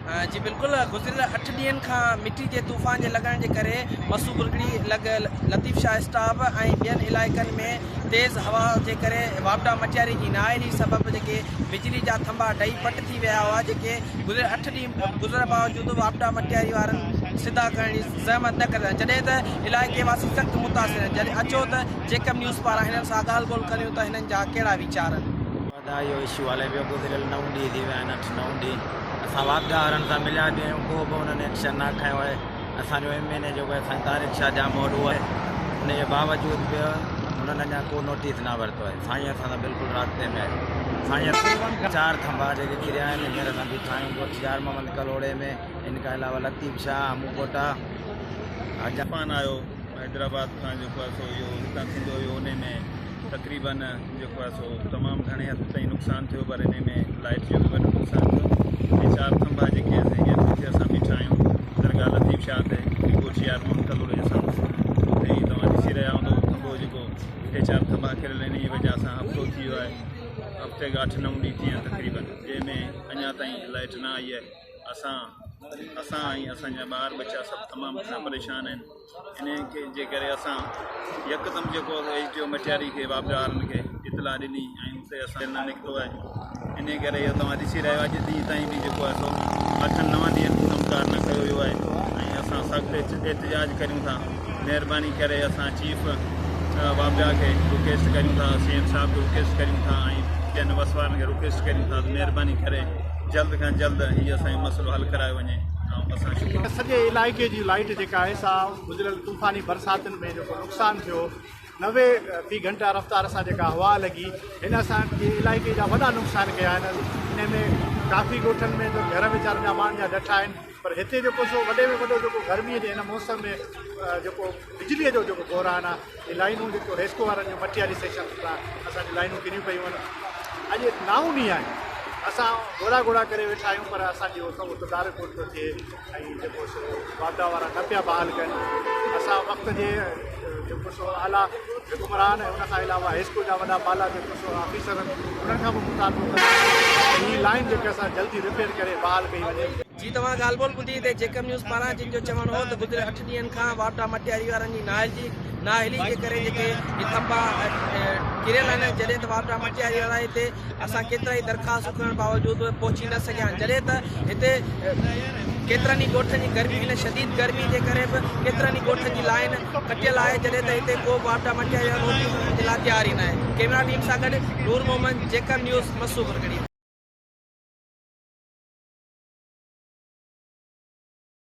جي بلڪل گذريل اٺ ڏينهن کان مٽي جي طوفان جي لڳڻ جي ڪري مسو بلگڙي لڳ لطيف شاهه اسٽاپ ۽ ٻين علائقن ۾ تيز هوا جي ڪري واپڊا مٽياري جي نااهلي سبب جيڪي بجلي جا ٿنڀا ڊهي پٽ ٿي ويا هئا جيڪي گذريل اٺ ڏينهن گذرڻ باوجود واپڊا مٽياري وارن سڌا ڪرڻ جي زحمت نه ڪري جڏهن ته علائقي واسي سخت متاثر آهن جڏهن اچو ته جيڪب نيوز پاران هنن سان ڳالهه ٻولهه ڪريون ته هنن جا ڪهڙا ويچار آهن. ادا اهو اشو هلي پيو گذريل نو ڏينهن ٿي ويا آهن اٺ نو ڏينهن اسان واپڊا وارن سان مليا به آهيون ڪو به انهن ايڪشن نه کنيو آهي اسان جو ايم اين اي جيڪو آهي سائين طارق شاهه ڄاموٽ اهو آهي ان جي باوجود به انهن اڃا ڪو نوٽيس نه ورتو آهي سائين اسان سان بلڪل رابطي ۾ آهي سائين چار ٿنڀا جيڪي ڪريا آهن هينئر اسان بيٺا آهيون ڳوٺ يار محمد ڪلهوڙي ۾ ان کان علاوه لطيف شاهه همون ڪوٽا حاجا طوفان آيو حيدرآباد کان جيڪو آهي سو اهو هتان ٿيندو هيو انهي ۾ تقريبن جيڪو آهي سو تمام گهڻي حد تائين نقصان ٿيو پر انهي ۾ لائٽ جو به وڏو نقصان ٿيو ۽ چار ٿنڀا جيڪي اسين هينئر جتي اسان بيٺا آهيون درگاهه لطيف شاهه تي ڳوٺ يار محمد ڪلهوڙي جي سامهون اتي هي توهان ڏسي رهيا هوندو ٿنڀو جيڪو ٽي چار ٿنڀا ڪريل انهي جي وجه سان هفتو ٿي ويو آهي هفتي کان اٺ نو ڏينهن ٿي ويا آهن تقريبن جنهن ۾ اڃا تائين لائٽ نه آئي آهي اسان اسان ۽ اسان جا ٻار ٻچا سڀ تمام گهڻا پريشان آهن انهيء کي جي ڪري اسان يڪدم جيڪو ايڇ ڊي او مٽياري کي واپڊا وارن کي اطلاع ڏني ۽ اتي اسان نه نڪتو آهي انهيء ڪري اهو توهان ڏسي رهيا آهيو اڄ ڏينهن تائين به جيڪو آهي سو اٺن نون ڏينهن کان ڪم ڪار نه ڪيو ويو آهي ۽ اسان سخت احتجاج ڪريون ٿا مهرباني ڪري اسان چيف واپڊا کي رڪويسٽ ڪريون ٿا سي ايم صاحب کي رڪويسٽ ڪريون ٿا ۽ ٻين وس وارن کي رڪويسٽ ڪريون ٿا ته مهرباني ڪري جلد کان جلد هي اسان جو مسئلو حل ڪرايو وڃي. سڄي علائقي جي لائيٽ جيڪا آهي سا گذريل طوفاني برساتن ۾ جيڪو نقصان ٿيو 90 في گهنٽا رفتار سان جيڪا هوا لڳي هن اسان جي علائقي جا وڏا نقصان ڪيا آهن ان ۾ ڪافي ڳوٺن ۾ ته گهر ويچارن جا ماڻهن جا ڊٺا آهن پر هتي جيڪو سو وڏي ۾ وڏو جيڪو گرمي جي هن موسم ۾ جيڪو بجلي جو جيڪو بحران آهي هي لائينون جيڪو حيسڪو وارن جون مٽياري سيڪشن تان اسان جون لائينون ڪريون پيون آهن اڄ نائون ڏينهن آهي اسان گهوڙا گهوڙا ڪري ويٺا آهيون پر اسان جي اهو تدارڪ ڪونه ٿو ٿئي ۽ جيڪو سو واپڊا وارا نه پيا بحال ڪن اسان وقت جي جيڪو سو اعليٰ حڪمران ۽ ان کان علاوه حيسڪو جا وڏا بالا جيڪو سو آفيسر انهن کان به مطالبو ڪندا هي لائين جيڪي اسان جلدي رپيئر ڪري بحال ڪئي وڃي. جي توهان ڳالهه ٻولهه ٻڌي ته جيڪب نيوز پاران جن جو چوڻ هو ته گذريل اٺ ڏينهن کان واپڊا مٽياري وارن جي نااهلي جي ڪري جيڪي هي ٿنڀا ڪريل آهن جڏهن ته واپڊا مٽياري وارا هتي اسان ڪيترائي درخواستون ڪرڻ باوجود به پهچي نه سگهيا آهن جڏهن ته هتي ڪيترن ئي ڳوٺن جي گرمي هن شديد گرمي جي ڪري به ڪيترن ئي ڳوٺن جي لائين ڪٽيل آهي جڏهن ته هتي ڪو به واپڊا مٽياري وارو روٽي جي لاء تيار ئي ناهي ڪيمرا ٽيم سان گڏ نور محمد جيڪب نيوز مسو ڀرڳڙي.